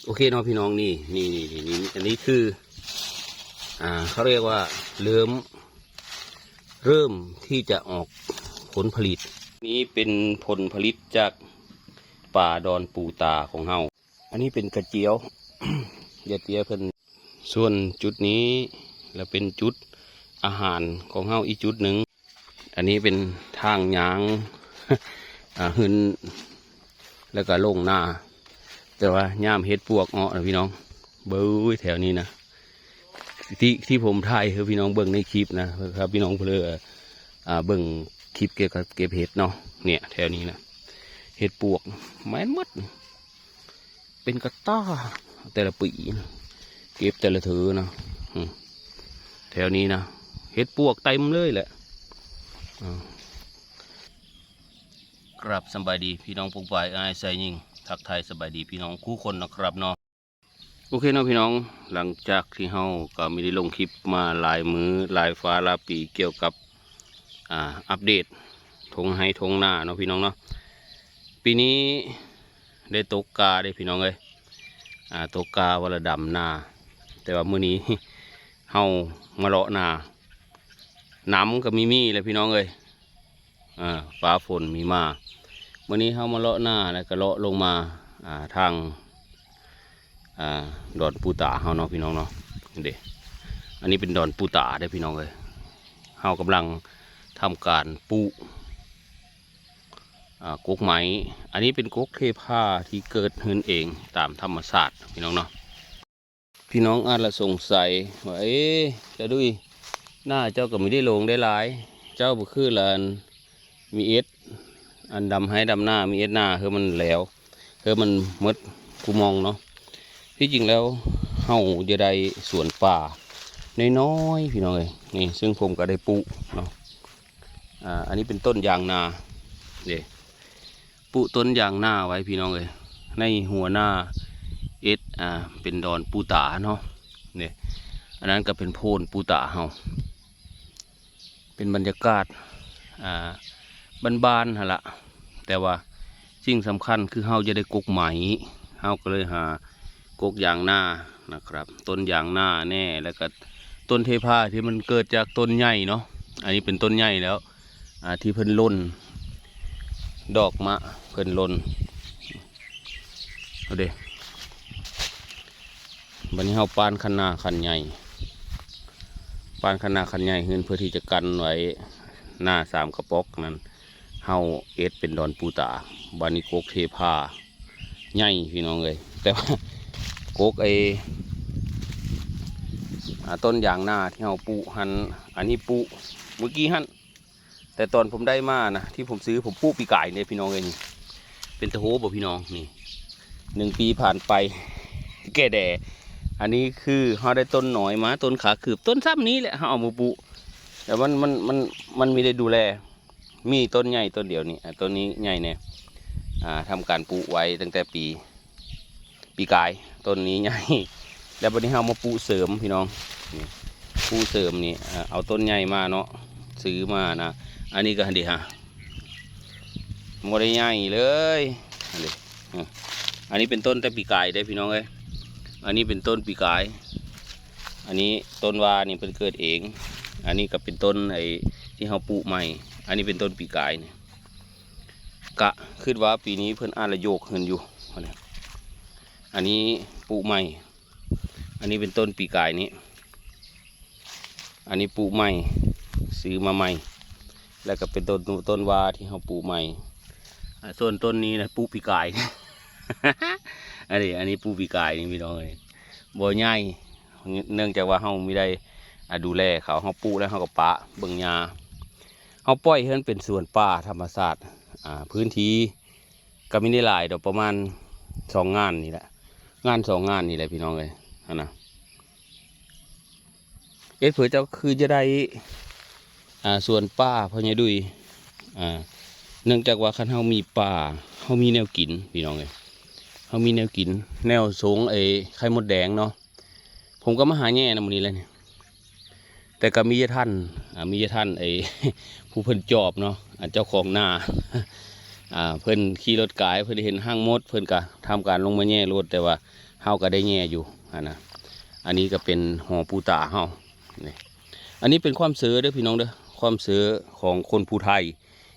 โอเคเนาะพี่น้อง นี่ นี่ นี่ นี่ นี่ อันนี้คือ อ่า เขาเรียกว่าเริ่ม เริ่มที่จะออกผลผลิต นี้เป็นผลผลิตจากป่าดอนปูตาของเฮา อันนี้เป็นกระเจียว กระเจียวเพิ่น ส่วนจุดนี้ แล้วเป็นจุดอาหารของเฮาอีกจุดหนึ่ง อันนี้เป็นทางย่าง อ่า ขึ้น แล้วก็ลงนา แต่ว่ายามเห็ดปวกเงาะนะพี่น้อง เบ้ย แถวนี้นะ ที่ ที่ผมถ่ายให้พี่น้องเบิ่งในคลิปนะ ครับ พี่น้องเผลอ อ่า เบิ่งคลิปเกี่ยวกับเก็บเห็ดเนาะ เนี่ย แถวนี้นะ เห็ดปวก แม่นหมด เป็นกะต้า แต่ละปีนะ เก็บแต่ละเทื่อนะ อืม แถวนี้นะ เห็ดปวกเต็มเลยแหละ อ่า ครับ สำบายดีพี่น้องปองปาย อ้ายไซยิง ทักทายสบายดีพี่น้องคู่คนนะครับเนาะ โอเคเนาะพี่น้อง หลังจากที่เฮาก็มีได้ลงคลิปมาหลายมื้อหลายฟ้าหลายปีเกี่ยวกับ อ่า อัปเดตท่งไฮ่ท่งนาเนาะพี่น้องเนาะ ปีนี้ได้ตกกาเด้พี่น้องเอ้ย อ่า ตกกาวันละดำนา แต่ว่ามื้อนี้ เฮามาเลาะนา น้ำก็มี มีแหละพี่น้องเอ้ย อ่า ฟ้าฝนมีมา มื้อนี้เฮามาเลาะนาแล้วก็เลาะลงมา อ่า ทาง อ่า ดอนปูตาเฮาเนาะพี่น้องเนาะ นี่เด้ อันนี้เป็นดอนปูตาเด้พี่น้องเอ้ย เฮากำลังทำการปลูก อ่า กกไม้ อันนี้เป็นกกเทพาที่เกิดขึ้นเองตามธรรมชาติพี่น้องเนาะ พี่น้องอาจจะสงสัยว่า เอ๊ะ ตาดุย นาเจ้าก็มีได้ลงได้หลาย เจ้าบ่คือละอัน มีเอ็ด อันดำไฮ่ดำนา มีเอ็ดนา คือมันแล้ว คือมันหมดคู่หม่องเนาะ ที่จริงแล้วเฮาจะได้สวนป่าน้อยๆ พี่น้องเอ้ย นี่ ซึ่งผมก็ได้ปลูกเนาะ อ่า อันนี้เป็นต้นยางนา เด้ ปลูกต้นยางนาไว้พี่น้องเอ้ย ในหัวนาเอ็ด อ่า เป็นดอนปูตาเนาะ เด้ อันนั้นก็เป็นโพนปูตาเฮา เป็นบรรยากาศ อ่า บ้านๆ หั่นละ แต่ว่าสิ่งสำคัญคือเฮาจะได้กกไม้ เฮาก็เลยหากกยางนานะครับ ต้นยางนาแน่ แล้วก็ต้นเทพาที่มันเกิดจากต้นใหญ่เนาะ อันนี้เป็นต้นใหญ่แล้ว อ่า ที่เพิ่นหล่น ดอกมะเพิ่นหล่น เอาเด้ บัดนี้เฮาปานคันนาคันใหญ่ ปานคันนาคันใหญ่ขึ้นเพื่อที่จะกันไว้นาสามกระป๋อกนั้น เฮาเอ็ดเป็นดอนปูตา บัดนี้กกเทพาใหญ่พี่น้องเอ้ย แต่ว่ากกไอ้ อ่า ต้นยางนาที่เฮาปลูกหั่น อันนี้ปลูกเมื่อกี้หั่น แต่ตอนผมได้มานะ ที่ผมซื้อ ผมปลูกปีกายเนี่ยพี่น้องเอ้ย นี่ เป็นตะโหบ่พี่น้อง นี่ หนึ่งปีผ่านไป แก่แด่ อันนี้คือเฮาได้ต้นน้อยมา ต้นขาคืบ ต้นซ้ำนี้แหละ เฮาเอามาปลูก แต่มัน มัน มัน มันมีได้ดูแล มีต้นใหญ่ต้นเดียวนี่ อ่า ต้นนี้ใหญ่แน่ อ่า ทำการปลูกไว้ตั้งแต่ปี ปีกาย ต้นนี้ใหญ่ แล้วบัดนี้เฮามาปลูกเสริมพี่น้อง นี่ ปลูกเสริมนี่ อ่า เอาต้นใหญ่มาเนาะ ซื้อมานะ อันนี้ก็หั่นเด้ฮะ บ่ได้ใหญ่เลย หั่นเด้ อ่า อันนี้เป็นต้นแต่ปีกายเด้พี่น้องเอ้ย อันนี้เป็นต้นปีกาย อันนี้ต้นว่านี่เพิ่นเกิดเอง อันนี้ก็เป็นต้นไอ้ที่เฮาปลูกใหม่ อันนี้เป็นต้นปีกายนี่ กะคิดว่าปีนี้เพิ่นอาจจะโยกขึ้นอยู่ อันนี้ปลูกใหม่ อันนี้เป็นต้นปีกายนี้ อันนี้ปลูกใหม่ ซื้อมาใหม่ แล้วก็เป็นต้น ต้นว่าที่เฮาปลูกใหม่ อ่า ส่วนต้นนี้นะปลูกปีกาย อันนี้ อันนี้ปลูกปีกายนี่พี่น้องเอ้ย บ่ใหญ่ เนื่องจากว่าเฮามีได้ อ่า ดูแลเขา เฮาปลูกแล้วเฮาก็ปะเบิ่งหญ้า เฮาปล่อยให้มันเป็นสวนป่าธรรมชาติ อ่า พื้นที่ก็มีได้หลายดอก ประมาณสองงานนี่แหละ งานสองงานนี่แหละพี่น้องเอ้ย หั่นนะ เอ๊ะ เผื่อเจ้าคือจะได้ อ่า สวนป่าพ่อใหญ่ดุย อ่า เนื่องจากว่าคันเฮามีป่า เฮามีแนวกินพี่น้องเอ้ย เฮามีแนวกิน แนวสงไอ้ไข่มดแดงเนาะ ผมก็มาหาแหย่นำมื้อนี้แหละนี่ แต่ก็มียายท่าน อ่า มียายท่านไอ้ ผู้เพิ่นจอบเนาะ อ่า เจ้าของนา อ่า เพิ่นขี่รถกาย เพิ่นเห็นฮังมด เพิ่นก็ทำการลงมาแหย่โลด แต่ว่า ເຮົາກໍໄດ້ແຍ່ຢູ່ຫັ້ນນະ. ອັນນີ້ກໍເປັນຫໍປູ່ຕາເຮົານີ້. ອັນນີ້ເປັນຄວາມເຊື່ອເດີພີ່ນ້ອງເດີ, ຄວາມເຊື່ອຂອງຄົນຜູ້ໄທ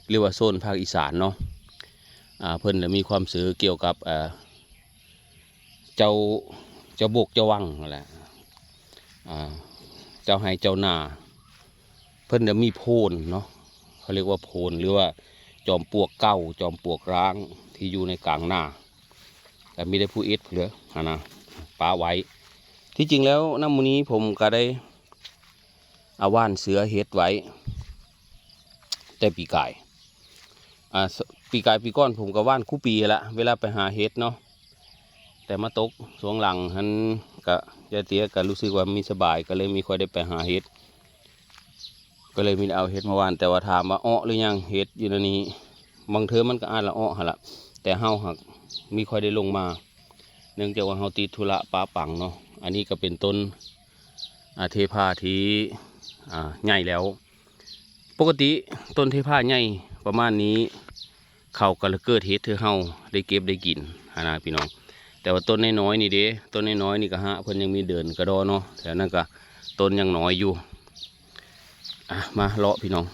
ຫຼືວ່າໂຊນພາກອີສານເນາະ. ອ່າ ເພິ່ນຈະມີຄວາມເຊື່ອກ່ຽວກັບ ເອີ ເຈົ້າ ເຈົ້າບົກເຈົ້າວັງຫັ້ນແຫຼະ, ອ່າ ເຈົ້າໄຮ່ເຈົ້ານາ. ເພິ່ນຈະມີໂພນເນາະ, ເຂົາເອີ້ນວ່າໂພນ ຫຼືວ່າຈອມປວກເກົ່າ ຈອມປວກຮ້າງທີ່ຢູ່ໃນກາງນາ, ກໍມີແຕ່ຜູ້ອິດເລີຍຫັ້ນນະ ປະໄວ້. ທີ່ຈິງແລ້ວນຳມື້ນີ້ຜົມກໍໄດ້ ອາ ຫວ່ານເຊື້ອເຫັດໄວ້ແຕ່ປີກາຍ. ອາ ສ- ປີກາຍປີກ່ອນຜົມກໍຫວ່ານຄູ່ປີຫັ້ນລະ ເວລາໄປຫາເຫັດເນາະ, ແຕ່ມາຕົກຊ່ວງຫຼັງຫັ້ນກະ ຍາເຕຍກະຮູ້ສຶກວ່າມີສະບາຍ ກໍເລີຍມີຄ່ອຍໄດ້ໄປຫາເຫັດ, ກໍເລີຍມີແຕ່ເອົາເຫັດມາຫວ່ານ. ແຕ່ວ່າຖາມວ່າເອາະຫຼືຍັງ ເຫັດຢູ່ໃນນີ້ ບາງເທື່ອມັນກໍອາດລະເອາະຫັ້ນລະ, ແຕ່ເຮົາຫາກມີຄ່ອຍໄດ້ລົງມາ ເນື່ອງຈາກວ່າເຮົາຕິດທຸລະປະປັງເນາະ. ອັນນີ້ກໍເປັນຕົ້ນ ອາ ເທພາທີ່ ອາ ໃຫຍ່ແລ້ວ. ປົກກະຕິຕົ້ນເທພາໃຫຍ່ປະມານນີ້ ເຂົາກໍລະເກີດເຫັດໃຫ້ເຮົາໄດ້ເກັບໄດ້ກິນຫັ້ນນະພີ່ນ້ອງ. ແຕ່ວ່າຕົ້ນນ້ອຍໆນີ້ເດ້ ຕົ້ນນ້ອຍໆນີ້ກໍຫາກເພິ່ນຍັງມີເດີ່ນກະດໍເນາະ, ແຖວນັ້ນກໍຕົ້ນຍັງນ້ອຍຢູ່. ອ່ະ ມາເລາະພີ່ນ້ອງ.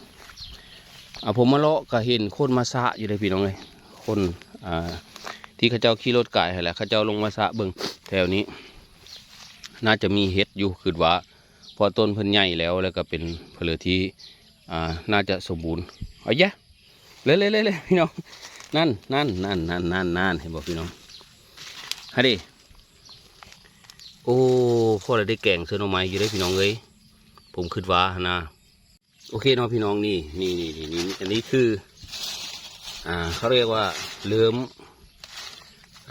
ອ່າ ຜົມມາເລາະກໍເຫັນຄົນມາຊະຢູ່ເດ້ພີ່ນ້ອງເອີຍ, ຄົນ ອ່າ ທີ່ເຂົາເຈົ້າຂີ່ລົດກາຍຫັ້ນແຫຼະ ເຂົາເຈົ້າລົງມາຊະເບິ່ງແຖວນີ້ ໜ້າຈະມີເຫັດຢູ່ ຄິດວ່າ ເພາະຕົ້ນເພິ່ນໃຫຍ່ແລ້ວ ແລ້ວກໍເປັນເພີທີ່ ອ່າ ໜ້າຈະສົມບູນ. ເອົາຢະ ເລີຍໆໆໆ ພີ່ນ້ອງ, ນັ້ນໆໆໆ ເຫັນບໍ່ພີ່ນ້ອງ? ຫັ້ນເດ້. ໂອ້ ພໍລະໄດ້ແກງໃສ່ໜໍ່ໄມ້ຢູ່ເດ້ພີ່ນ້ອງເອີຍ, ຜົມຄິດວ່າຫັ້ນນະ. ໂອເຄເນາະພີ່ນ້ອງ, ນີ້ ນີ້ ນີ້ ນີ້ ອັນນີ້ຄື ອ່າ ເຂົາຮຽກວ່າເລີ່ມ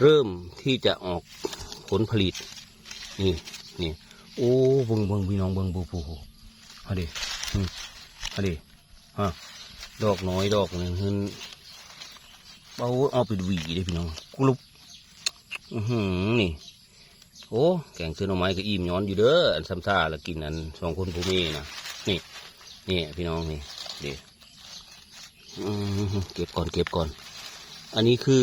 ເລີ່ມທີ່ຈະອອກຜົນຜະລິດ. ນີ້ ນີ້ ໂອ້ ເບິ່ງ ເບິ່ງພີ່ນ້ອງ ເບິ່ງ ໂອ້ໂຫ ຫັ້ນເດ້ ຫັ້ນເດ້ ຮະ ດອກນ້ອຍດອກໜຶ່ງ ເອົາ ອອກເປັນຫວີເດ້ພີ່ນ້ອງ. ກຸລຸບ ອືຫື ນີ້ ໂອ້ ແກງເສືອໜໍ່ໄມ້ກໍອີ່ມຍ້ອນຢູ່ເດີ, ອັນຊຳຊາລະກິນ ອັນສອງຄົນຜົວເມຍນະ. ນີ້ ນີ້ພີ່ນ້ອງ ນີ້ເດ້. ອືມ ເກັບກ່ອນ ເກັບກ່ອນ. ອັນນີ້ຄື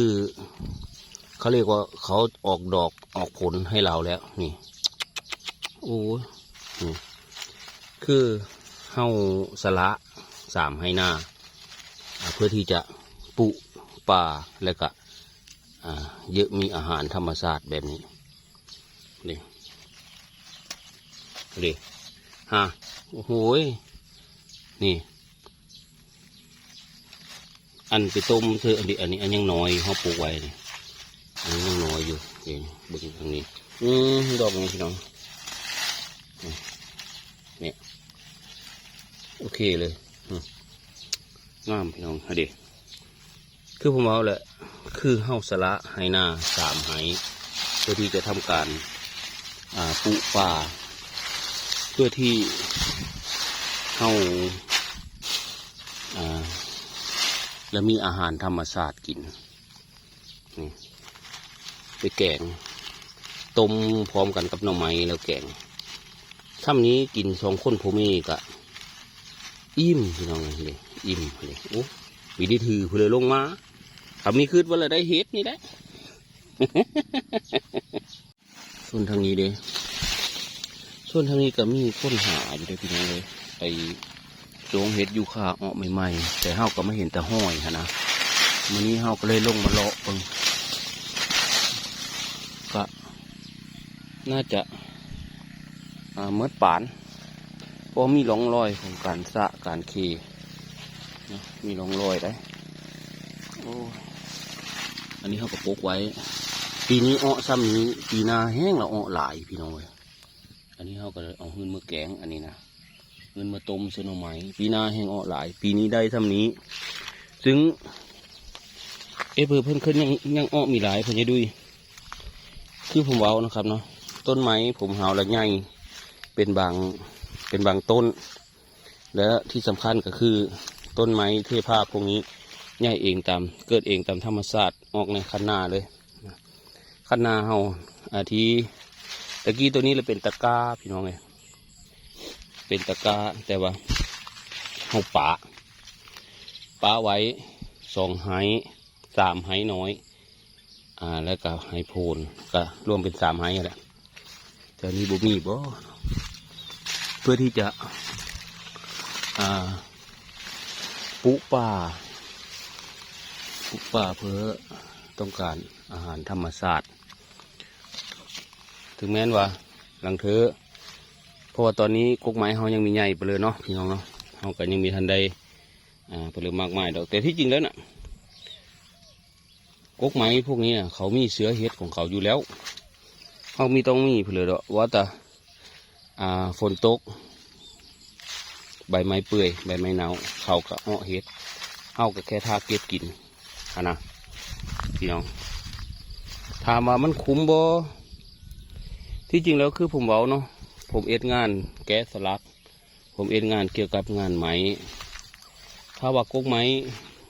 ເຂົາຮຽກວ່າ ເຂົາອອກດອກອອກຜົນໃຫ້ເຮົາແລ້ວ ນີ້. ໂອ້ຍ ນີ້ ຄືເຮົາສະຫຼະສາມໄຮ່ນາ ເພື່ອທີ່ຈະປູກປ່າ ແລ້ວກະ ອ່າ ເຍາະມີອາຫານທຳມະຊາດແບບນີ້ ເດ້ ເດ້ ຮະ ໂອ້ໂຫຍ ນີ້ ອັນໄປຕົ້ມເທື່ອ ອັນນີ້ ອັນນີ້ ອັນຍັງນ້ອຍ ເຮົາປູກໄວ້ນີ້ ອັນຍັງນ້ອຍຢູ່. ນີ້ ເບິ່ງທາງນີ້ ອືມ ດອກນີ້ພີ່ນ້ອງ ນີ້ ໂອເຄເລີຍ ອືມ ງາມພີ່ນ້ອງ ຫັ້ນເດ້. ຄືຜົມເວົ້າແຫຼະ ຄືເຮົາສະຫຼະໄຮ່ນາສາມໄຮ່ ເພື່ອທີ່ຈະທຳການ ອ່າ ປູກປ່າ ເພື່ອທີ່ເຮົາ ອ່າ ລະມີອາຫານທຳມະຊາດກິນ. ນີ້ ໄປແກງ ຕົ້ມພ້ອມກັນກັບໜໍ່ໄມ້ແລ້ວແກງ. ຊ່ຳນີ້ກິນສອງຄົນຜົວເມຍກະອີ່ມພີ່ນ້ອງເອີຍ ອີ່ມເລີຍ. ໂອ້ ມີໄດ້ຖືເພິ່ນເລີຍລົງມາ. ຖ້າມີຄຶດວ່າລະໄດ້ເຮັດນີ້ແຫຼະ. ສ່ວນທາງນີ້ເດ້ ສ່ວນທາງນີ້ກໍມີຄົນຫາຢູ່ເດ້ພີ່ນ້ອງເອີຍ, ໄປ ໂຈງເຫັດຢູ່ຄາອອກໃໝ່ໆ ແຕ່ເຮົາກໍມາເຫັນແຕ່ຮອຍຫັ້ນນະ. ມື້ນີ້ເຮົາກໍເລີຍລົງມາເລາະເບິ່ງ ກະໜ້າຈະ ອ່າ ໝົດປານ ເພາະມີຮ່ອງຮອຍຂອງການຊະການເຄເນາະ, ມີຮ່ອງຮອຍໄດ໋. ໂອ້ ອັນນີ້ເຮົາກໍປົກໄວ້ ປີນີ້ເອາະຊ່ຳນີ້ ປີໜ້າແຮງລະເອາະຫຼາຍພີ່ນ້ອງເອີຍ. ອັນນີ້ເຮົາກໍເອົາຮຶ່ນມາແກງ ອັນນີ້ນະ ຮຶ່ນມາຕົ້ມໃສ່ໜໍ່ໄມ້. ປີໜ້າແຮງເອາະຫຼາຍ ປີນີ້ໄດ້ຊ່ຳນີ້. ຊຶ່ງເອເພີເພິ່ນ ເພິ່ນຍັງ ຍັງເອາະມີຫຼາຍ ພໍ່ໃຫຍ່ດຸຍ. ຄືຜົມເວົ້ານະຄັບເນາະ ຕົ້ນໄມ້ຜົມຫາວລະໃຫຍ່ເປັນບາງ ເປັນບາງຕົ້ນ ແລະທີ່ສຳຄັນກໍຄືຕົ້ນໄມ້ເທພາພວກນີ້ໃຫຍ່ເອງຕາມ ເກີດເອງຕາມທຳມະຊາດ ອອກໃນຄັນນາເລີຍ. ຄັນນາເຮົາ ອາ ທີ່ຕະກີ້ໂຕນີ້ລະເປັນຕະກ້າພີ່ນ້ອງເອີຍ ເປັນຕະກ້າ ແຕ່ວ່າເຮົາປະ ປະໄວ້ສອງໄຮ່ ສາມໄຮ່ນ້ອຍ. ອ່າ ແລ້ວກໍໄຮ່ໂພນ ກໍລວມເປັນສາມໄຮ່ຫັ້ນແຫຼະ. ແຖວນີ້ບໍ່ມີບໍ່ ເພື່ອທີ່ຈະ ອ່າ ປູກປ່າ ປູກປ່າເພື່ອຕ້ອງການອາຫານທຳມະຊາດ. ເຖິງແມ່ນວ່າລາງເທື່ອ ເພາະວ່າຕອນນີ້ກົກໄມ້ເຮົາຍັງມີໃຫຍ່ປານເລີເນາະ ພີ່ນ້ອງເນາະ, ເຮົາກໍຍັງມີທັນໄດ້ ອ່າ ປານເລີມາກມາຍດອກ. ແຕ່ທີ່ຈິງແລ້ວນະ ກົກໄມ້ພວກນີ້ນະ ເຂົາມີເຊື້ອເຫັດຂອງເຂົາຢູ່ແລ້ວ. ເຮົາມີ ຕ້ອງມີພຸ້ນແຫຼະດອກ ວ່າແຕ່ ອ່າ ຝົນຕົກ ໃບໄມ້ເປື່ອຍ ໃບໄມ້ເນົ່າ ເຂົາກໍເອາະເຫັດ, ເຮົາກໍແຄ່ຖ້າເກັບກິນຫັ້ນນະ ພີ່ນ້ອງ. ຖາມວ່າມັນຄຸ້ມບໍ່? ທີ່ຈິງແລ້ວຄືຜົມເວົ້າເນາະ, ຜົມເຮັດງານແກະສະຫຼັກ ຜົມເຮັດງານກ່ຽວກັບງານໄມ້. ຖ້າວ່າກົກໄມ້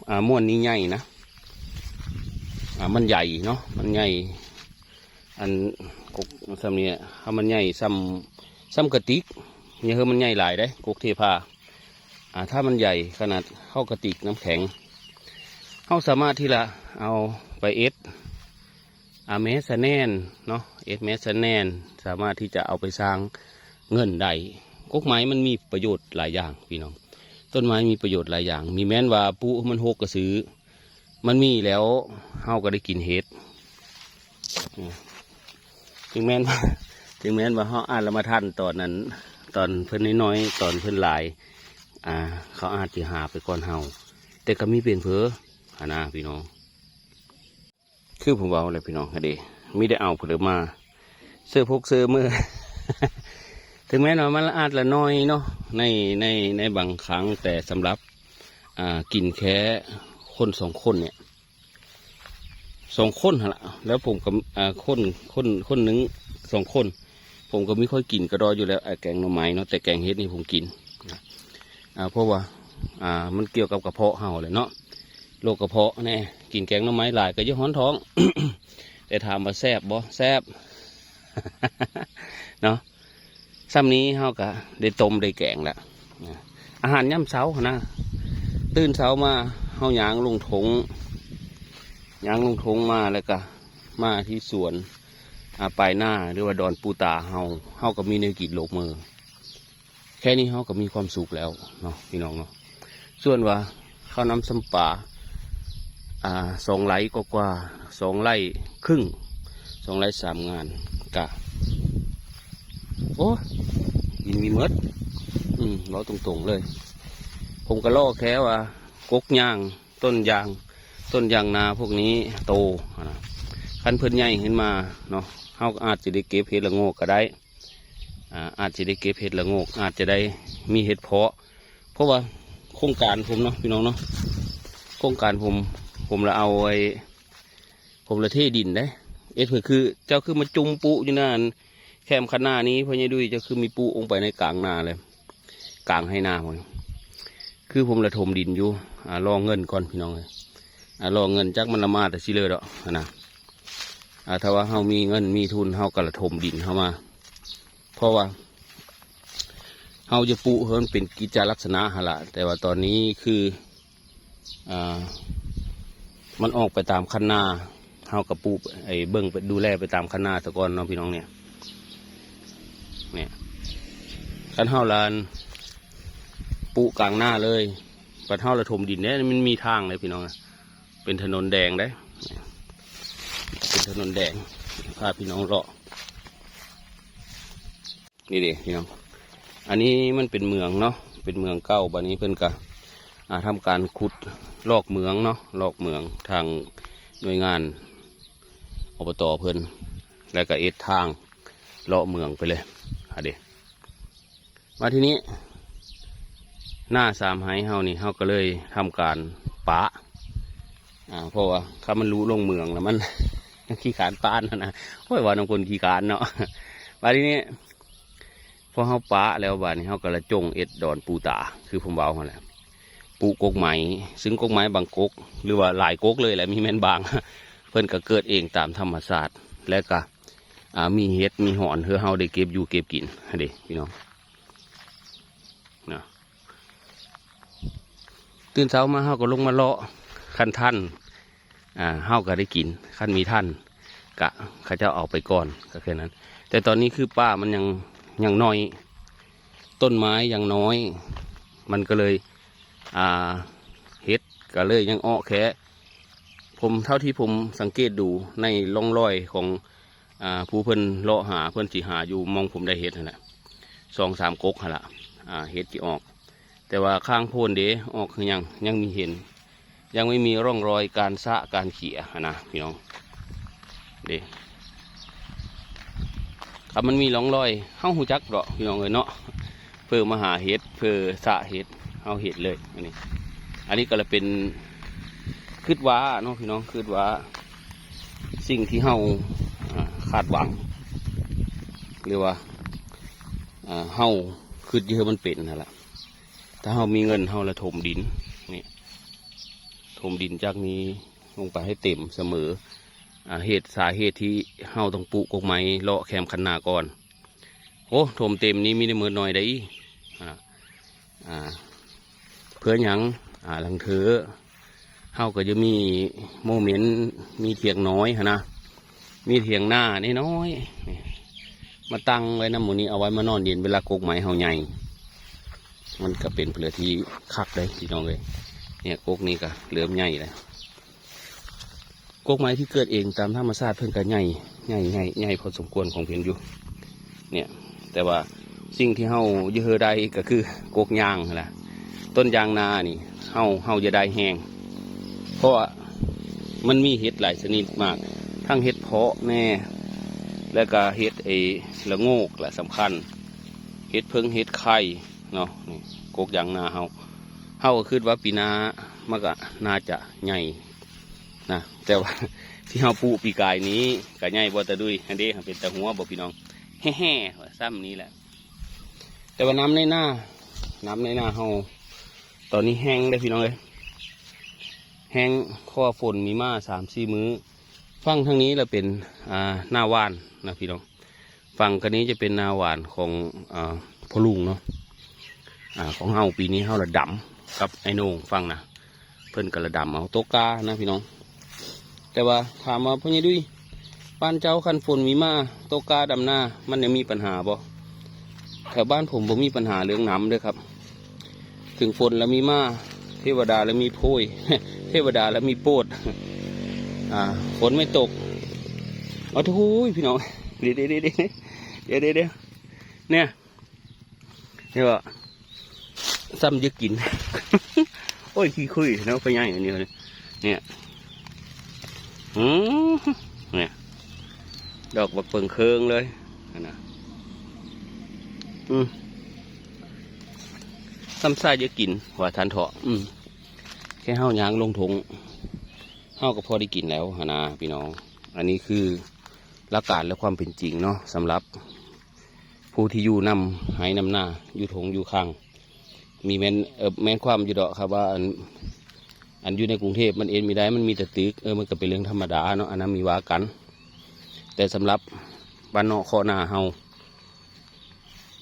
ອ່າ ມ້ວນນີ້ໃຫຍ່ນະ ອ່າ ມັນໃຫຍ່ເນາະ ມັນໃຫຍ່ ອັນ ກົກສ່ຳນີ້ ຖ້າມັນໃຫຍ່ສ່ຳ ສ່ຳກະຕິກ ຢ່າໃຫ້ມັນໃຫຍ່ຫຼາຍເດ້ ກົກເທພາ. ອ່າ ຖ້າມັນໃຫຍ່ຂະໜາດເທົ່າກະຕິກນ້ຳແຂງ ເຮົາສາມາດທີ່ລະເອົາໄປເຮັດ ອ່າ ແມສແນນເນາະ ເຮັດແມສແນນ ສາມາດທີ່ຈະເອົາໄປສ້າງເງິນໄດ້. ກົກໄມ້ມັນມີປະໂຫຍດຫຼາຍຢ່າງ ພີ່ນ້ອງ, ຕົ້ນໄມ້ມີປະໂຫຍດຫຼາຍຢ່າງ. ມີແມ່ນວ່າປູກໃຫ້ມັນຮົກກະຊື່ ມັນມີແລ້ວ ເຮົາກໍໄດ້ກິນເຫັດ. ເອີ ເຖິງແມ່ນ ເຖິງແມ່ນວ່າເຮົາອາດລະມາທັນຕອນນັ້ນ ຕອນເພິ່ນນ້ອຍໆ ຕອນເພິ່ນຫຼາຍ ອ່າ ເຂົາອາດຊິຫາໄປກ່ອນເຮົາ, ແຕ່ກໍມີເປັນເພີຫັ້ນນະ ພີ່ນ້ອງ. ຄືຜົມເວົ້າແຫຼະ ພີ່ນ້ອງ ເດ້ ມີແຕ່ເອົາຜູ້ເດີມາເຊີພົກເຊີເມີ. ເຖິງແມ່ນວ່າມັນອາດລະໜ້ອຍເນາະ ໃນ ໃນ ໃນບາງຄັ້ງ, ແຕ່ສຳລັບ ອ່າ ກິນແຄ່ຄົນສອງຄົນນີ້ ສອງຄົນຫັ້ນລະ ແລ້ວຜົມກໍ ອ່າ ຄົນ ຄົນ ຄົນໜຶ່ງ ສອງຄົນ ຜົມກໍມີຄ່ອຍກິນກະດອຢູ່ແລ້ວ ອ່າ ແກງໜໍ່ໄມ້ເນາະ, ແຕ່ແກງເຫັດນີ້ຜົມກິນ ອ່າ ເພາະວ່າ ອ່າ ມັນກ່ຽວກັບກະເພາະເຮົາແຫຼະເນາະ, ໂລກກະເພາະແດ່. ກິນແກງໜໍ່ໄມ້ຫຼາຍກໍຢ່າຮ້ອນທ້ອງ. ແຕ່ຖາມວ່າແຊບບໍ່? ແຊບເນາະ. ສ່ຳນີ້ເຮົາກະໄດ້ຕົ້ມໄດ້ແກງແລ້ວ. ອາຫານຍາມເຊົ້າຫັ້ນນະ, ຕື່ນເຊົ້າມາເຮົາຍ່າງລົງທົ່ງ ຍ່າງລົງທົ່ງມາ ແລ້ວກະມາທີ່ສວນ ອາ ປາຍນາ ຫຼືວ່າດອນປູຕາເຮົາ, ເຮົາກໍມີແນວກິນໂລກເມີ. ແຄ່ນີ້ເຮົາກໍມີຄວາມສຸກແລ້ວເນາະ ພີ່ນ້ອງເນາະ. ສ່ວນວ່າເຂົ້ານຳຊຳປາ ອ່າ ສອງໄຮ່ກວ່າໆ ສອງໄຮ່ຄຶ່ງ ສອງໄຮ່ສາມງານ ກະ ໂອ້ ກິນມີໝົດ. ອືມ ເວົ້າຕົງໆເລີຍ, ຜົມກະລໍແຄ່ວ່າກົກຍາງ ຕົ້ນຍາງ ຕົ້ນຍາງນາພວກນີ້ໂຕຫັ້ນນະ. ຄັນເພິ່ນໃຫຍ່ຂຶ້ນມາເນາະ ເຮົາກໍອາດຈະໄດ້ເກັບເຫັດລະໂງກກໍໄດ້. ອາ ອາດຈະໄດ້ເກັບເຫັດລະໂງກ ອາດຈະໄດ້ມີເຫັດເພາະ ເພາະວ່າໂຄງການຜົມເນາະ ພີ່ນ້ອງເນາະ, ໂຄງການຜົມ ຜົມລະເອົາໄອ້ ຜົມລະເທດິນເດ້. ເອັດເພື່ອຄື ເຈົ້າຄືມາຈຸ່ມປຸຢູ່ນັ້ນ ແຄມຄັນນານີ້ ພໍ່ໃຫຍ່ດຸ້ຍ ເຈົ້າຄືມີປຸລົງໄປໃນກາງນາເລີຍ ກາງໄຮ່ນາພຸ້ນ. ຄືຜົມລະຖົມດິນຢູ່ ອາ ລໍເງິນກ່ອນ ພີ່ນ້ອງເອີຍ, ອາ ລໍເງິນ ຈັກມັນລະມາແຕ່ຊິເລີດອກຫັ້ນນະ. ອາ ຖ້າວ່າເຮົາມີເງິນມີທຶນ ເຮົາກໍລະຖົມດິນເຮົາມາ ເພາະວ່າເຮົາຈະປູກໃຫ້ມັນເປັນກິດຈະລັກສະນະຫັ້ນລະ. ແຕ່ວ່າຕອນນີ້ຄື ອາ ມັນອອກໄປຕາມຄັນນາ ເຮົາກໍປູກ ໄອ້ ເບິ່ງ ໄປດູແລໄປຕາມຄັນນາສາກ່ອນເນາະ ພີ່ນ້ອງ. ເນຍ ເນຍ ຄັນເຮົາລະ ອັນ ປູກກາງນາເລີຍ ບັດເຮົາລະຖົມດິນເດ້ ມັນມີທາງເດ້ ພີ່ນ້ອງ. ເປັນຖະໜົນແດງເດ້ ເປັນຖະໜົນແດງ ພາພີ່ນ້ອງເລາະ. ນີ້ເດ້ ພີ່ນ້ອງ ອັນນີ້ມັນເປັນເມືອງເນາະ ເປັນເມືອງເກົ່າ. ບັດນີ້ເພິ່ນກະ ອ່າ ທຳການຂຸດລອກເມືອງເນາະ ລອກເມືອງ ທາງໜ່ວຍງານ ອບຕ ເພິ່ນ ແລ້ວກະເຮັດທາງເລາະເມືອງໄປເລີຍ ຫາເດ້. ມາທີນີ້ ນາສາມໄຮ່ເຮົານີ້ ເຮົາກໍເລີຍທຳການປະ ອາ ເພາະວ່າຄັນມັນລຸລົງເມືອງແລ້ວ ມັນຂີ້ຄ້ານປານຫັ້ນນະ. ໂອ້ຍ ເວົ້ານຳຄົນຂີ້ຄ້ານເນາະ. ບາດທີນີ້ ພໍເຮົາປະແລ້ວ ບາດນີ້ເຮົາກໍລະຈົ່ງເຮັດດອນປູຕາ ຄືຜົມເວົ້າຫັ້ນແຫຼະ, ປູກກົກໄມ້. ຊຶ່ງກົກໄມ້ບາງກົກ ຫຼືວ່າຫຼາຍກົກເລີຍແຫຼະ ມີແມ່ນບາງ ເພິ່ນກໍເກີດເອງຕາມທຳມະຊາດ ແລະກະ ອ່າ ມີເຫັດມີຫອນໃຫ້ເຮົາໄດ້ເກັບຢູ່ເກັບກິນຫັ້ນເດ້ ພີ່ນ້ອງນະ. ຕື່ນເຊົ້າມາເຮົາກໍລົງມາເລາະຄັນທັນ ອ່າ ເຮົາກໍໄດ້ກິນ ຄັນມີທັນກະເຂົາເຈົ້າເອົາໄປກ່ອນ ກໍແຄ່ນັ້ນ. ແຕ່ຕອນນີ້ຄືປ່າມັນຍັງ ຍັງນ້ອຍ ຕົ້ນໄມ້ຍັງນ້ອຍ ມັນກໍເລີຍ ອ່າ ເຫັດກໍເລີຍຍັງອອກແຄ່ ຜົມ ເທົ່າທີ່ຜົມສັງເກດດູໃນຮ່ອງລອຍຂອງ ອ່າ ຜູ້ເພິ່ນເລາະຫາ ເພິ່ນຊິຫາຢູ່ໝ່ອງຜົມໄດ້ເຫັດຫັ້ນແຫຼະ ສອງສາມກົກຫັ້ນລະ ອ່າ ເຫັດຊິອອກ. ແຕ່ວ່າຂ້າງໂພນເດ ອອກຄືຫຍັງ ຍັງມີເຫັນ ຍັງໄມ່ມີຮ່ອງລອຍການຊະການເຂຍຫັ້ນນະພີ່ນ້ອງເດ. ຄັນມັນມີຮ່ອງລອຍ ເຮົາຮູ້ຈັກດອກພີ່ນ້ອງເອີຍເນາະ ເພິ່ນມາຫາເຫັດ ເພິ່ນຊະເຫັດ ເຮົາເຫັນເລີຍ. ອັນນີ້ ອັນນີ້ກໍລະເປັນ ຄິດວ່າເນາະພີ່ນ້ອງ ຄິດວ່າສິ່ງທີ່ເຮົາ ອ່າ ຄາດຫວັງ ຫຼືວ່າ ອ່າ ເຮົາຄິດຢູ່ໃຫ້ມັນເປັນຫັ້ນລະ. ຖ້າເຮົາມີເງິນ ເຮົາລະຖົມດິນ ນີ້ ຖົມດິນຈາກນີ້ລົງໄປໃຫ້ເຕັມສະເໝີ ອ່າ ເຫດ ສາເຫດທີ່ເຮົາຕ້ອງປູກກົກໄມ້ເລາະແຄມຄັນນາກ່ອນ. ໂອ້ ຖົມເຕັມນີ້ມີໄດ້ໝົດໜ້ອຍໃດ໋ ອ່າ ອ່າ ເພື່ອຫຍັງ ອ່າ ລາງເທື່ອ ເຮົາກໍຈະມີໂມເມັນ ມີຖຽງນ້ອຍຫັ້ນນະ ມີຖຽງນານ້ອຍໆ ມາຕັ້ງໄວ້ນຳໝູ່ນີ້ ເອົາໄວ້ມານອນເຢັນເວລາກົກໄມ້ເຮົາໃຫຍ່ ມັນກໍເປັນເລື່ອງທີ່ຄັກເດ້ພີ່ນ້ອງເອີຍ. ນີ້ ກົກນີ້ກໍເລີ່ມໃຫຍ່ແລ້ວ ກົກໄມ້ທີ່ເກີດເອງຕາມທຳມະຊາດເພິ່ນກໍໃຫຍ່ ໃຫຍ່ ໃຫຍ່ ໃຫຍ່ພໍສົມຄວນຂອງເພິ່ນຢູ່ ນີ້. ແຕ່ວ່າສິ່ງທີ່ເຮົາຢາກເຮີໄດ້ກໍຄືກົກຍາງຫັ້ນລະ ຕົ້ນຢາງນານີ້ ເຮົາ ເຮົາຢາກໄດ້ແຮງ ເພາະວ່າມັນມີເຫັດຫຼາຍຊະນິດມາກ ທັງເຫັດເພາະແດ່ ແລ້ວກໍເຫັດໄອ້ລະໂງກລະສຳຄັນ ເຫັດເຜິ້ງເຫັດໄຂ່ເນາະ. ນີ້ ກົກຢາງນາເຮົາ ເຮົາກໍຄິດວ່າປີໜ້າມັນກໍໜ້າຈະໃຫຍ່ ນະ ແຕ່ວ່າທີ່ເຮົາປູກປີກາຍນີ້ກໍໃຫຍ່ບໍ່ຕາດຸຍຫັ້ນເດ້ ເປັນຕາຫົວບໍ່ພີ່ນ້ອງ ແຮ່ໆ ວ່າຊ່ຳນີ້ແຫຼະ. ແຕ່ວ່ານ້ຳໃນນາ ນ້ຳໃນນາເຮົາຕອນນີ້ແຫ້ງເດ້ພີ່ນ້ອງເອີຍ ແຫ້ງ ເພາະວ່າຝົນມີມາສາມສີ່ມື້. ຝັ່ງທາງນີ້ລະເປັນ ອ່າ ນາຫວ່ານນະພີ່ນ້ອງ ຝັ່ງກັນນີ້ຈະເປັນນາຫວ່ານຂອງ ອ່າ ພໍ່ລຸງເນາະ ອ່າ ຂອງເຮົາ ປີນີ້ເຮົາລະດຳກັບໄອ້ໂໜ່ງຝັ່ງນະ ເພິ່ນກໍລະດຳເອົາໂຕະກ້ານະພີ່ນ້ອງ. ແຕ່ວ່າຖາມວ່າ ພໍ່ໃຫຍ່ດຸຍ ບ້ານເຈົ້າຄັນຝົນມີມາ ໂຕະກ້າດຳນາ ມັນຍັງມີປັນຫາບໍ່? ແຖວບ້ານຜົມບໍ່ມີປັນຫາເລື່ອງນ້ຳເດີຄັບ ເຖິງຝົນລະມີມາ ເທວະດາລະມີໂພຍ ເທວະດາລະມີໂປດ ອ່າ ຝົນໄມ່ຕົກ. ເອົາໂທ້ຍ ພີ່ນ້ອງ ເດໆໆໆ ເດໆໆ ເດ ນີ້ ນີ້ວ່າ ຊ້ຳຢາກກິນ ໂອ້ຍ ຂີ້ຄຸຍເນາະ ພໍ່ໃຫຍ່ອັນນີ້ ນີ້ ອື ນີ້ ດອກບັກເຜິ້ງເຄິ່ງເລີຍຫັ້ນນະ ອື ຊ້ຳຊາຢາກກິນວ່າທ່ານເທາະ ອື ແຄ່ເຮົາຍ່າງລົງທົ່ງ ເຮົາກໍພໍໄດ້ກິນແລ້ວຫັ້ນນະພີ່ນ້ອງ. ອັນນີ້ຄືຫຼັກການ ແລະ ຄວາມເປັນຈິງເນາະ ສຳລັບຜູ້ທີ່ຢູ່ນຳໄຮ່ນຳນາ ຢູ່ທົ່ງຢູ່ຂ້າງ ມີແມ່ນ ເອີ ແມ່ນຄວາມຢູ່ດອກຄັບວ່າ ອັນ ອັນຢູ່ໃນກຸງເທບມັນເຮັດບໍ່ໄດ້ ມັນມີແຕ່ຕຶກ ເອີ ມັນກໍເປັນເລື່ອງທຳມະດາເນາະ ອັນນັ້ນມີວ່າກັນ. ແຕ່ສຳລັບບ້ານນອກເຄາະນາເຮົາ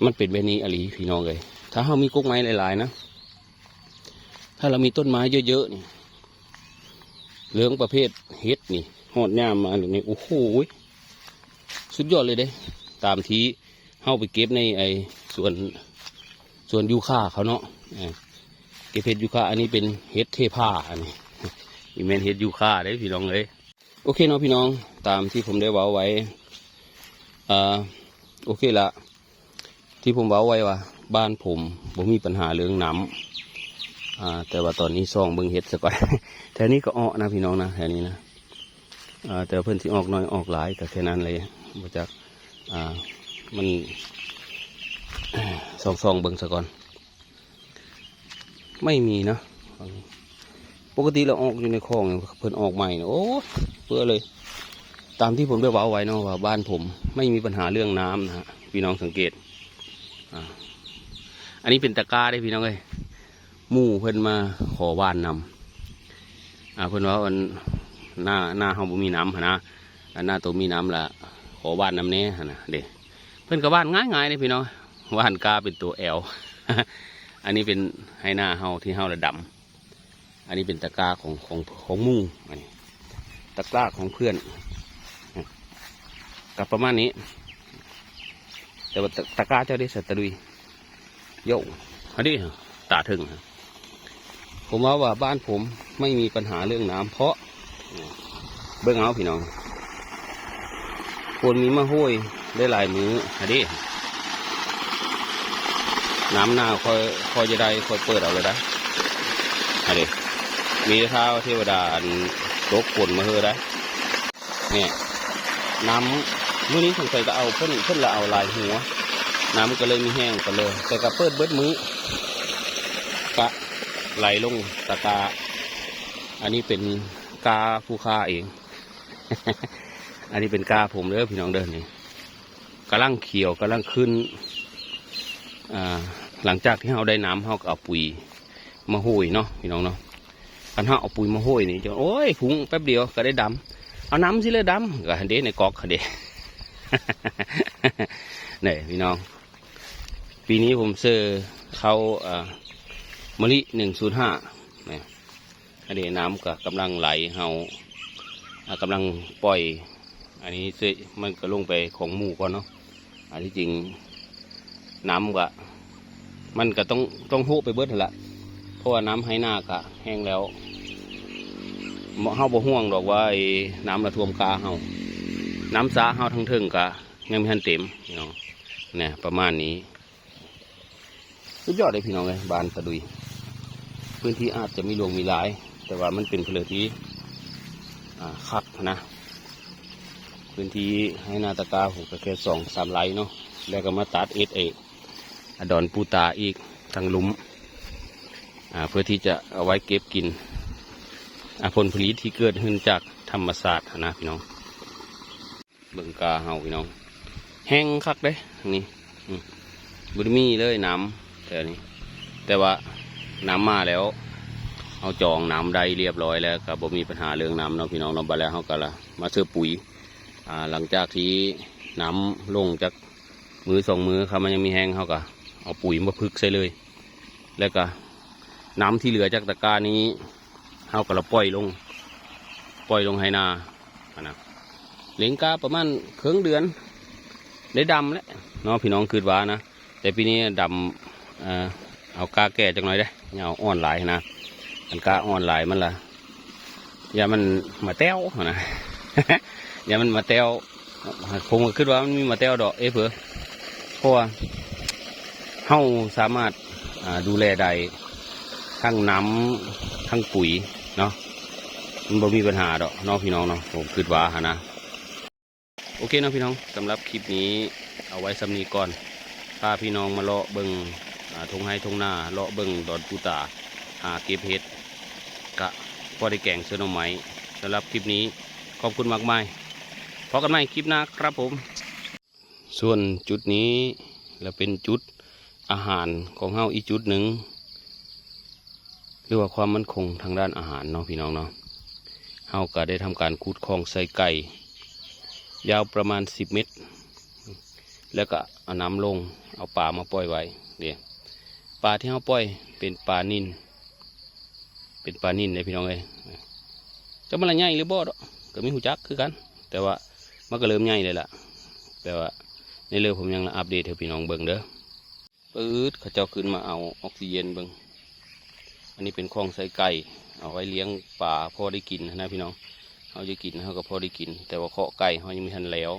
ມັນເປັນແບບນີ້ອີ່ຫຼີພີ່ນ້ອງເອີຍ. ຖ້າເຮົາມີກົກໄມ້ຫຼາຍໆນະ ຖ້າເຮົາມີຕົ້ນໄມ້ເຍີະໆນີ້ ເລື່ອງປະເພດເຫັດນີ້ ຮອດຍາມມານີ້ ໂອ້ໂຫ ສຸດຍອດເລີຍເດ້ ຕາມທີ່ເຮົາໄປເກັບໃນໄອ້ສວນ ສວນຢູຄາເຂົາເນາະ ເກັບເຫັດຢູຄາ. ອັນນີ້ເປັນເຫັດເທພາ ອັນນີ້ ບໍ່ແມ່ນເຫັດຢູຄາເດ້ພີ່ນ້ອງເອີຍ. ໂອເຄເນາະພີ່ນ້ອງ ຕາມທີ່ຜົມໄດ້ເວົ້າໄວ້ ເອີ ໂອເຄລະ ທີ່ຜົມເວົ້າໄວ້ວ່າ ບ້ານຜົມບໍ່ມີບັນຫາເລື່ອງນ້ຳ ອ່າ ແຕ່ວ່າຕອນນີ້ສ່ອງເບິ່ງເຫັດສາກ່ອນ ແຖວນີ້ກໍເອາະນະພີ່ນ້ອງນະ ແຖວນີ້ນະ ອ່າ ແຕ່ວ່າເພິ່ນຊິອອກໜ້ອຍອອກຫຼາຍກໍແຄ່ນັ້ນແຫຼະ ບໍ່ຈັກ ອ່າ ມັນ ສ່ອງໆເບິ່ງສາກ່ອນ. ໄມ່ມີນະ ປົກກະຕິລະອອກຢູ່ໃນຂອງ ເພິ່ນອອກໃໝ່ນະ ໂອ້ຍ ເປື້ອເລີຍ. ຕາມທີ່ຜົມໄດ້ເວົ້າໄວ້ເນາະວ່າ ບ້ານຜົມໄມ່ມີບັນຫາເລື່ອງນ້ຳນະ ພີ່ນ້ອງສັງເກດ ອ່າ ອັນນີ້ເປັນຕະກ້າເດ້ພີ່ນ້ອງເອີຍ ໝູ່ເພິ່ນມາຂໍຫວ່ານນຳ ອ່າ ເພິ່ນວ່າ ອັນ ນາ ນາເຮົາບໍ່ມີນ້ຳຫັ້ນນະ ອັນນາໂຕມີນ້ຳລະຂໍຫວ່ານນຳແດ່ຫັ້ນນະເດ້. ເພິ່ນກໍຫວ່ານງ່າຍໆເດ້ພີ່ນ້ອງ ຫວ່ານກ້າເປັນໂຕແອວ ອັນນີ້ເປັນໄຮ່ນາເຮົາທີ່ເຮົາລະດຳ ອັນນີ້ເປັນຕະກ້າຂອງ ຂອງ ຂອງໝູ່ ອັນນີ້ ຕະກຮ້າຂອງເພື່ອນ ກໍປະມານນີ້. ແຕ່ວ່າຕະ ຕະກຮ້າເຈົ້າເດ້ ສັດຕະລຸຍ ໂຢ ອັນນີ້ຕາເຖິງ. ຜົມເວົ້າວ່າບ້ານຜົມໄມ່ມີປັນຫາເລື່ອງນ້ຳ ເພາະ ເບິ່ງເອົາພີ່ນ້ອງ ຝົນມີມາໂຮຍໄດ້ຫຼາຍມື້ຫັ້ນເດ້. ນ້ຳໜ້າຄ່ອຍ ຄ່ອຍຈະໄດ້ ຄ່ອຍເປີດເອົາເລີຍໄດ໋ ຫັ້ນເດ້. ມີແຕ່ທ້າວເທວະດາອັນຕົກຝົນມາເຮີໄດ໋. ນີ້ ນ້ຳມື້ນີ້ສົງໄສຈະເອົາ ເພິ່ນ ເພິ່ນລະເອົາຫຼາຍຫົວ ນ້ຳກໍເລີຍມີແຮງໄປເລີຍ. ແຕ່ກໍເປີດເບິດມື້ ກະໄຫຼລົງຕະກາ. ອັນນີ້ເປັນກາຜູ້ຄ້າເອງ ອັນນີ້ເປັນກາຜົມເດີພີ່ນ້ອງເດີ. ນີ້ກຳລັງຂຽວ ກຳລັງຂຶ້ນ. ອ່າ ຫຼັງຈາກທີ່ເຮົາໄດ້ນ້ຳ ເຮົາກໍເອົາປຸຍມາໂຮຍເນາະພີ່ນ້ອງເນາະ. ຄັນເຮົາເອົາປຸຍມາໂຮຍນີ້ ໂອ້ຍ ພຸ້ງແປັບດຽວກໍໄດ້ດຳ. ເອົານ້ຳຊິເລີດຳ ກໍຫັ້ນເດ້ ໃນກອກຫັ້ນເດ້. ນີ້ພີ່ນ້ອງ ປີນີ້ຜົມເຊີເຂົ້າ ເອີ ມະລິ ໜຶ່ງສູນຫ້າ ນີ້. ອັນນີ້ນ້ຳກໍກຳລັງໄຫຼ ເຮົາ ອ່າ ກຳລັງປ່ອຍ. ອັນນີ້ເສຍ ມັນກໍລົງໄປຂອງໝູ່ກ່ອນເນາະ. ອັນທີ່ຈິງນ້ຳກໍ ມັນກໍຕ້ອງ ຕ້ອງໂຮະໄປເບິດຫັ້ນລະ ເພາະວ່ານ້ຳໄຮ່ນາກໍແຫ້ງແລ້ວ. ເຮົາບໍ່ຫ່ວງດອກວ່າ ໄອ້ນ້ຳລະຖ້ວມກາເຮົາ ນ້ຳສາເຮົາທາງເທິງກໍຍັງບໍ່ທັນເຕັມເນາະ. ແນ່ ປະມານນີ້. ສຸດຍອດເດ້ພີ່ນ້ອງເອີຍ ບ້ານຕະດຸຍ. ພື້ນທີ່ອາດຈະມີຫຼວງມີຫຼາຍ ແຕ່ວ່າມັນເປັນພື້ນທີ່ ອ່າ ຄັກນະ. ພື້ນທີ່ໄຮ່ນາຕະກາ ໂຫ ກໍແຄ່ສອງສາມໄຮ່ເນາະ ແລ້ວກໍມາຕັດເຮັດໄອ້ ອາ ດອນປູຕາອີກທາງລຸ່ມ ອ່າ ເພື່ອທີ່ຈະເອົາໄວ້ເກັບກິນ ອ່າ ຜົນຜະລິດທີ່ເກີດຂຶ້ນຈາກທຳມະຊາດຫັ້ນນະພີ່ນ້ອງ. ເບິ່ງກາເຮົາພີ່ນ້ອງ ແຫ້ງຄັກເດ້ນີ້ ອືມ ບໍ່ໄດ້ມີເລີຍນ້ຳແຖວນີ້. ແຕ່ວ່ານ້ຳມາແລ້ວ ເຮົາຈອງນ້ຳໄດ້ລຽບຮ້ອຍແລ້ວ ກໍບໍ່ມີບັນຫາເລື່ອງນ້ຳເນາະພີ່ນ້ອງເນາະ. ບັດແລ້ວເຮົາກໍລະມາເສີບປຸຍ ອ່າ ຫຼັງຈາກທີ່ນ້ຳລົງຈັກມື້ສອງມື້ ຄັນມັນຍັງມີແຮງ ເຮົາກໍເອົາປຸຍມາຜຶກໃສ່ເລີຍ. ແລ້ວກໍນ້ຳທີ່ເຫຼືອຈາກຕະການີ້ ເຮົາກໍລະປ່ອຍລົງ ປ່ອຍລົງໄຮ່ນາຫັ້ນນະ. ເລັງກາປະມານເຄິ່ງເດືອນໄດ້ດຳແລ້ວເນາະ ພີ່ນ້ອງຄິດວ່ານະ. ແຕ່ປີນີ້ດຳ ເອີ ເອົາກາແກ່ຈັກໜ້ອຍເດ້ ຢ່າເອົາອ່ອນຫຼາຍຫັ້ນນະ. ອັນກາອ່ອນຫຼາຍມັນລະ ຢ້ານມັນມາແຕ້ວຫັ້ນນະ ຢ້ານມັນມາແຕ້ວ. ຜົມກໍຄິດວ່າມັນມີມາແຕ້ວດອກເອີຍເພີ ເພາະວ່າເຮົາສາມາດ ອ່າ ດູແລໄດ້ ທັງນ້ຳ ທັງປຸຍເນາະ ມັນບໍ່ມີບັນຫາດອກເນາະ ພີ່ນ້ອງເນາະ ຜົມຄິດວ່າຫັ້ນນະ. ໂອເຄເນາະພີ່ນ້ອງ ສຳລັບຄລິບນີ້ເອົາໄວ້ສ່ຳນີ້ກ່ອນ ພາພີ່ນ້ອງມາເລາະເບິ່ງ ອ່າ ທົ່ງໄຮ່ທົ່ງນາ ເລາະເບິ່ງດອນປູຕາ ຫາເກັບເຫັດ ກະພໍໄດ້ແກງໃສ່ໜໍ່ໄມ້. ສຳລັບຄລິບນີ້ຂອບຄຸນມາກມາຍ ພໍ້ກັນໃໝ່ຄລິບໜ້າຄັບຜົມ. ສ່ວນຈຸດນີ້ລະເປັນຈຸດອາຫານຂອງເຮົາອີກຈຸດໜຶ່ງ ຫຼືວ່າຄວາມໝັ້ນຄົງທາງດ້ານອາຫານເນາະ ພີ່ນ້ອງເນາະ. ເຮົາກະໄດ້ທຳການຂຸດຄອງໃສ່ໄກ່ ຍາວປະມານສິບເມັດ ແລ້ວກະເອົານ້ຳລົງ ເອົາປາມາປ່ອຍໄວ້ເດ້. ປາທີ່ເຮົາປ່ອຍເປັນປານິນ ເປັນປານິນເດ້ພີ່ນ້ອງເອີຍ. ຈັກມັນລະໃຫຍ່ຫຼືບໍ່ດອກ ກໍມີຮູ້ຈັກຄືກັນ ແຕ່ວ່າມັນກໍເລີ່ມໃຫຍ່ແລ້ວລະ. ແຕ່ວ່າໃນເລີບຜົມຍັງອັບເດດໃຫ້ພີ່ນ້ອງເບິ່ງເດີ. ປຶດ ເຂົາເຈົ້າຂຶ້ນມາເອົາອອກຊີເຢັນເບິ່ງ. ອັນນີ້ເປັນຄອງໃສ່ໄກ່ ເອົາໄວ້ລ້ຽງປາພໍໄດ້ກິນຫັ້ນນະພີ່ນ້ອງ. ເຮົາຈະກິນເຮົາກໍພໍໄດ້ກິນ ແຕ່ວ່າເຄາະໄກ່ເຮົາຍັງບໍ່ທັນແລ້ວ.